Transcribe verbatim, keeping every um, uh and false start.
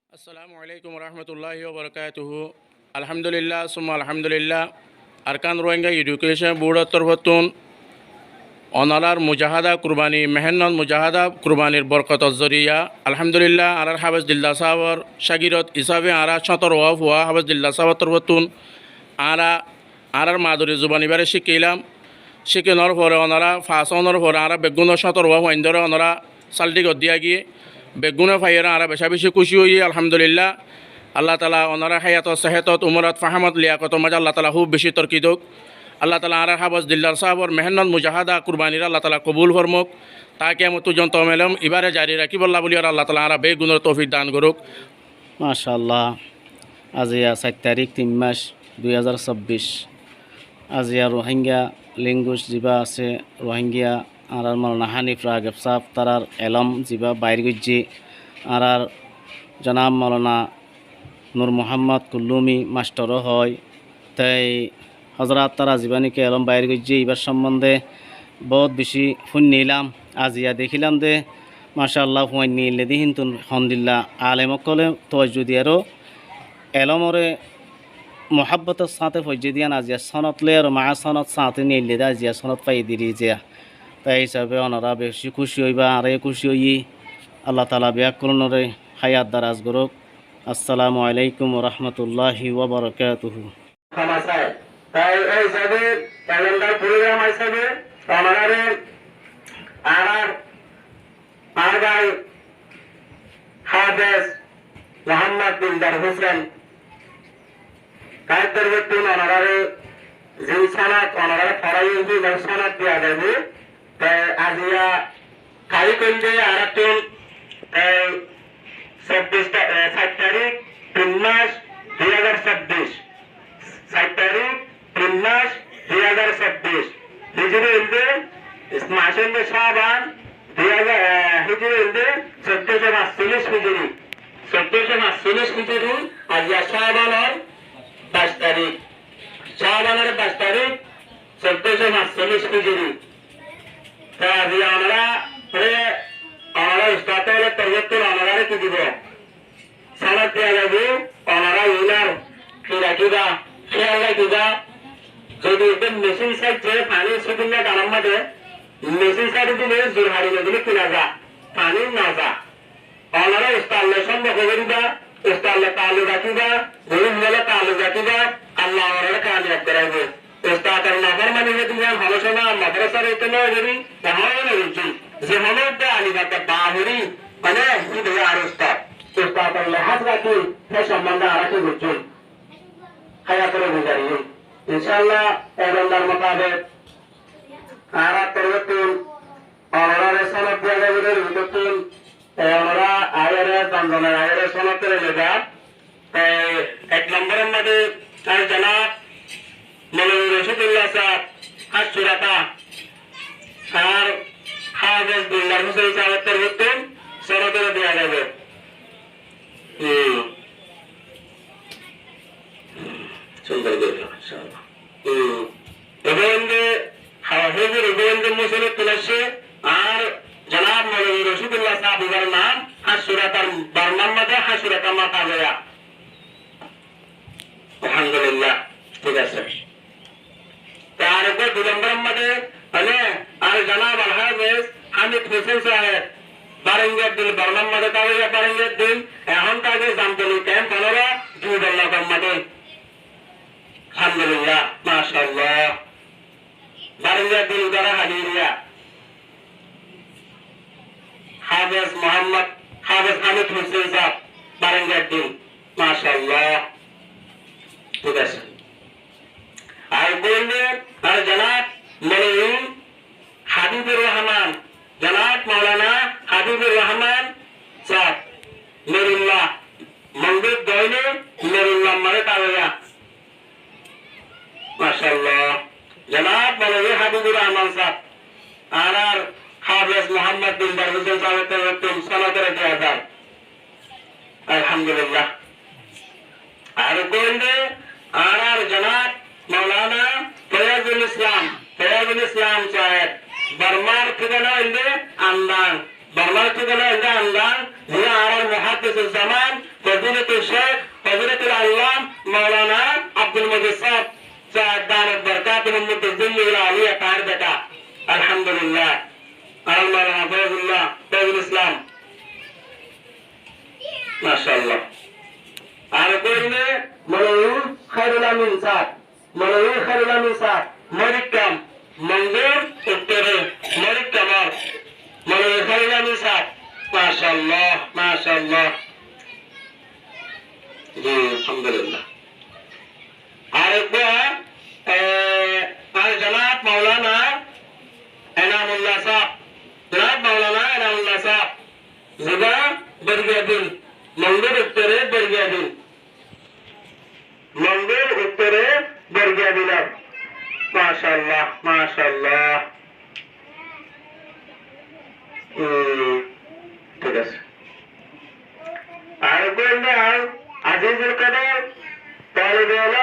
Assalamu alaikum warahmatulláhi wabarakátuhu. Alhamdulillah, summa alhamdulillah. Arkan Rohingya Education Board or torfóttun onorár mujahada kurbani, mehénnot mujahada kurbanir borkotor zoriya, alhamdulillah, añárár Háfez Dildar sábor cágirot hísabe añára cóñtoro wá fua Háfez Dildar sábor torfóttun añára añárár madori zuban ibáre cíkkailám. Cíkkanor fore onorá fas ónor fore añára beggúne cóñtoro wá fuaindóre onorá sálthíkot diya giyé. Beggúne faiyóre añára becá-becí kúci óiyi, alhamdulillah. Allatala onorár háyatot, sehétot, umorot, fahámot, liyakotor maze Allatala húb becí torki douk. Allatala añárár Háfez Dildar sábor mehénnot mujahada kurbaniré Allatala kobul formouk. Ta kiyamottú zonto elóm ibáre zari rakíbolla bóli ar Allatala añára beggúnore toufik dan gorouk. Macállah, aziya sair tarík, tin mac, dui házar sóbbic. Aziya Rohingya language zibá asé, Rohingya añárár Molana Hanif Rageb sáb tarár elóm zibá bair goijjé, añárár jonab Molana Nur Muhammad Kullumi mastor ó hoói, Te hozorot tara zibá niki elóm bair goijjé, ibár sombonde bóut bicí fúinnilam. Aziya dekílam de, macállah, fuainni eillé de híntun hondilla alem ókkole tuwaijju diyaró elómoré muhábbotor sáñte foijjé de yían aziya sónot loi aró maá sónot sáñte neillé de aziya sónot faiyé de riziya. Te hísabe onorá bicí kúci óiba, añára yó kúci óiyi. Allatala bekkúnoré háyat daraz gorouk. Assalamu alaikum warahmatulláhi wabarakátuhu. Hom asé. Te ei hísabe, elómdar program hísabe, onoráre añárar, añár bái Háfez Muhammad Dildar Husén, tar torfóttun onoráre ziín sónot onoráre foráiye, hín sónot diya zaibo. Te aziya tarík óilde añárattún, e, sobbic ta-, e, sair tarík, tin mac, dui házar sobbic. Sair tarík, tin mac, dui házar sobbic. Hijiri óilde, mac óilde Cában, dui házar, e, hijiri óilde soddocó fañsollic hijiri. Soddocó fañsollic hijiri, aziya Cábanor baic tarík. Cábanor baic tarík, soddocó fañsollic hijiri. Te aziya onorá, pre, onorá ustad ókkolor torfóttun onoráre ki dibo? Sónot diya zaibo, onorá iínar ki rakíba, kéyal rakíba. Zodi ekdom mecin sáize faní sukulla ganor maze, mecin sári dile zur hári no dile ki no za, faní no za. Onorá ustad loi sombokko goríba, ustad loi taaluk rakíba, gorib loi taaluk rakíba, Allah onoráre kamiyab goraibo. Ustador naformani zodi yián hono somot madrasar bútore no gorí, ehón no goijjum. Ze hono de alim ekta bahuri, mane, hín de ar ustad. Ustador lehaz rakí, hé sombonde añára ki goijjum? Háyatoré guzariyum. Incállah, e bandar mutabek, añárar torfóttun, onoráre sónot diya zaibo de, e bútottun, e, onorá aiyóre, zon zone aiyóre sónot loi zaiba. Te ek nombor or maze añár jonab Moloi Rocídullah sáb, Háñsurata, ar Háfez Dildar Husén sáb or torfóttun sónot diya zaibo. Hmm. Sundor gori, incállah. Hmm. Ibá óilde, ha, huzur, ibá óilde Musolóttun aiccé, ar jonab Moloi Rocídullah sáb ibár nam, Háñsuratar Bormar maze, Háñsurata Matagoya. Alhamdulillah, thík asé. Te ar uggwá dui nombor or maze, mane, ar jonab Al Háfez Hámid Husén sáb, Barengiyaddil, Bormar maze táke, Barengiyaddil, ehón táke Zamtoli kemp, Bormar maze. Alhamdulillah, macállah. Barengiyaddil, Udara Hali eriya. Háfez Muhammad, Háfez Hámid Husén sáb, Barengiyaddil, macállah. Thík asé. Ar uggwá óilde, ar jonab Moloi Habibur Rahman, jonab Maulana Habibur Rahman sáb, Nurulla, Mongdut Doine, Nurulla maze táke. Macállah. Jonab Moloi Habibur Rahman sáb, añárar Háfez Muhammad Dildar Husén sáb or torfóttun sónot diya zar. Alhamdulillah. Ar uggwá óilde, añárar jonab Maulana Fayazul Islam, Fayazul Islam sáb, Bormar thíkana óilde Andang, Bormar thíkana óilde Andang, ze añárar muhaddis zaman, Fadilatu Sheikh, Fadilatul Allam, Maulana Abdul Majid sáb, Sayyid Damat Barakatuhum Mudda Zillihil Aliya, tar beta. Alhamdulillah. Añárar Maulana Fayzullah, Fayzul Islam. Mashallah. Ar kóinde Moulovi Khairul Amin sáb. Moulovi Khairul Amin sáb, Marikkam, Mongdur uttore, Marikkamor. Moulovi Khairul Amin sáb, mashallah, mashallah. Ji, alhamdulillah. Ar ekbar, e, ar janab Maulana Enamullah sáb, janab Maulana Enamullah sáb, ziba Borgiya Dil, Mongdur uttore Borgiya Dil. Mongdur uttore Borgiya Dil. Mashallah, mashallah. Hmm, thík asé. Ar ekbar Azizul Qadar, talibe ilom.